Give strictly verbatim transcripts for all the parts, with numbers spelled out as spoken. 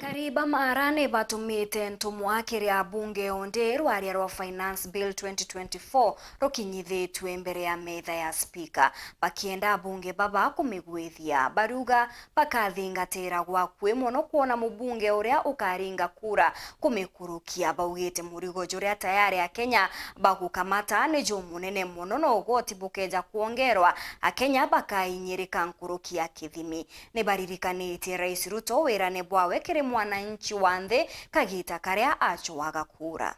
Akari ba Maara ni batumite ntumwa kiri abunge onthe rwaria rwa Finance Bill twenty twenty-four rukinyithitue mbere ya metha ya spika, bakienda abunge baba kumigwithia. Bariuga bakathingatira gwa akui mono kwona mubunge uria ukaringa kura kumikurukia. Baugite murigo juria tayari Akenya bagukamata ni jumunene mono, na ugoti bukeja kwongerwa, Akenya bakainyirika nkuruki ya kithimi. Ni baririkanitie Rais Ruto wirane bwawe kiri mwananchi wa nthi kagita karia acwaga kura.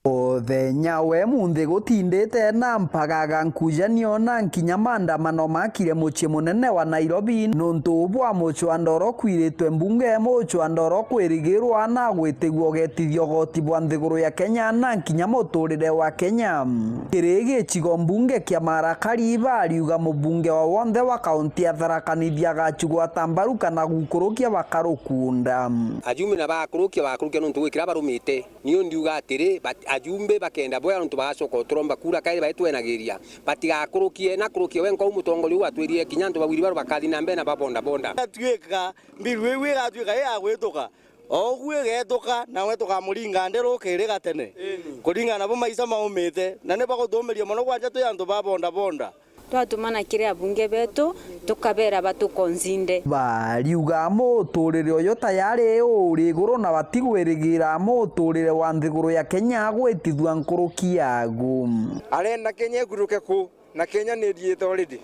Uthenya we munthi gutindite na mpagaga, nkujanio na nkinya maandamano makire mucii munene wa Nairobi nuntu bwa mucwandoro kwiritwe mbunge. Mucwandoro kwirigirwa na gwitigua ugetithia ugoti bwa nthiguru ya Kenya na nkinya muturire wa Kenya. Kiri gicigo mbunge kia Marakari bariuga mubunge o wonthe wa kaunti ya Tharaka Nithi agacugwata mbaru kana gukurukia bakarukunda. Ajumbe na bakurukia, bakurukia nuntu gwikira barumite. Niu ndiuga atiri, but ajumbe bakenda bwega nuntu bagacoka uturomba kura kairi baitwenagiria. Batigakurukie, na kurukie we nkou mutongoria uu atwirire kinya antu ba wheelbarrow bakathi na mbere na ba boda boda. Igatuika, mbiru iu igatuika i ya gwituka. O uguo igetuka, nawe tukamuringa nderu ukiriga tene. Kuringana na bu maica maumite, na ni bagutumiria mono kwanja twi antu ba boda boda. Twatumana kiri abunge betu, tukabera batukonsinde. Bariuga muturire uyu tayari uri iguru na batigwirigira muturire wa nthiguru ya Kenya gwitithua nkuruki yagu. Arenda Kenya ikuruke ku, na Kenya ni ithiite already.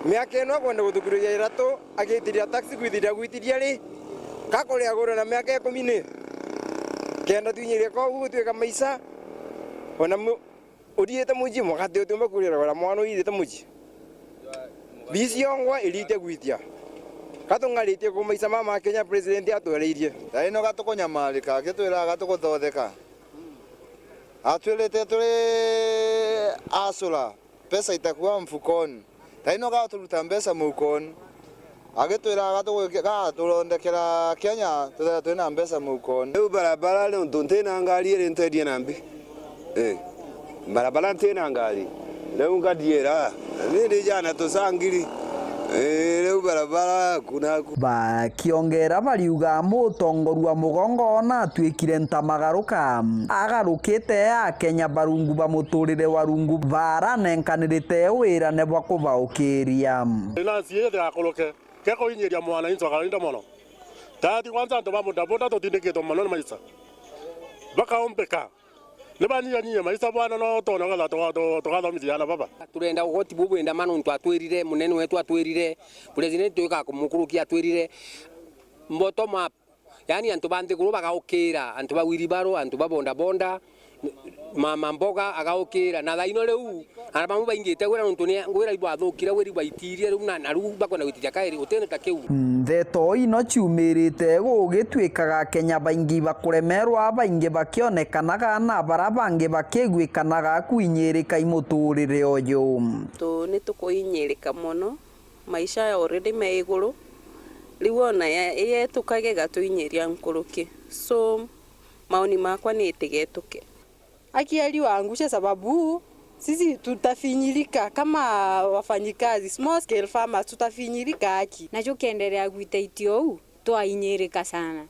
Miaka ino akwenda guthukiriria ithatu, agitiria taxi gwithiria gwitiria ri, kakuria guru na miaka ikumi ni kenda twinyirie kogu gutuika maica, ona mu-, Uthiite mucii, mugate utiumba kurira wira mwana uthiite mucii. Bisi yongwa iriite gwitia. Katung'aritie ku maica mama ma Kenya, president atwereirie. Thaino gatukunyamarika, agitwiraga gatukuthotheka. Atwirite turi asura, pesa itakuwa mfukoni. Thaino gaturuta mbeca mukoni. Agitwira agatuthondekera Kenya, tuthera twina mbeca mukoni. Riu barabara, niuntu ntina ngari iri nterie na mbi. Ii. Barabara ntina ngari. Riu ngathiira. Ni ndi jana tucangiri. Ii, riu barabara kuna ku. Bakiongera bariuga mutongoria wa mugongo ona atwikire ntamagaruka. Agarukite Akenya barungu ba muturire wa rungu baranenkanirite wirane bwa kubaukiria. Finance ii itigakuruke, ke kuinyiria mwananchi wa kawaida mono. Tayari kwanza antu ba bodaboda tutindikitwe mono ni maica. Bakaumbika. Ni banyinyanyinya maica bwana no twone ugatha tuga-, tu-, tugathomithia ana baba. Turenda ugoti bubwenda ma nuntu atwirire, munene wetu atwirire, president tuika kumukurukia atwirire, bottom up. Yaani antu ba nthiguru bagaukira, antu ba wheelbarrow, antu ba bodaboda, mama mboga agaukira. Na thaino riu, ana bamwe baingite gwira nuntu ni ngwira ibwathukire, gwira ibwaitirie riu na, na riu bakwenda gwitithia kairi, utene ta kiu. Ndeto ino ciumirite gugituikaga Akenya baingi bakuremerwa, baingi bakionekanaga na bara bangi bakiguikanaga kwinyirika i muturire uyu. Tu ni tukuinyirika mono. Maisha already me iguru, riu ona ya-, yetuka gigatuinyiria nkuruki. So, maoni makwa ni itigetuke. Haki eliwa angushe sababu sisi tutafinyirika kama wafanyikazi, small scale farmers, tutafinyirika haki. Nacio kiendelea gwita itio uu, twainyirika sana.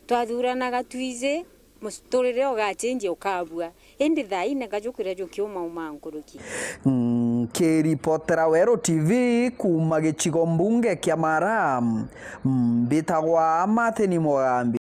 Twathuranaga twiji, muturire ugachenjia ukabua. Indi thaa ii neka jukuria jukiumauma nkuruki. Nkiripotera Weru T V kuuma gicigo mbunge kia Mara, mbitagwa Martin Mugambi.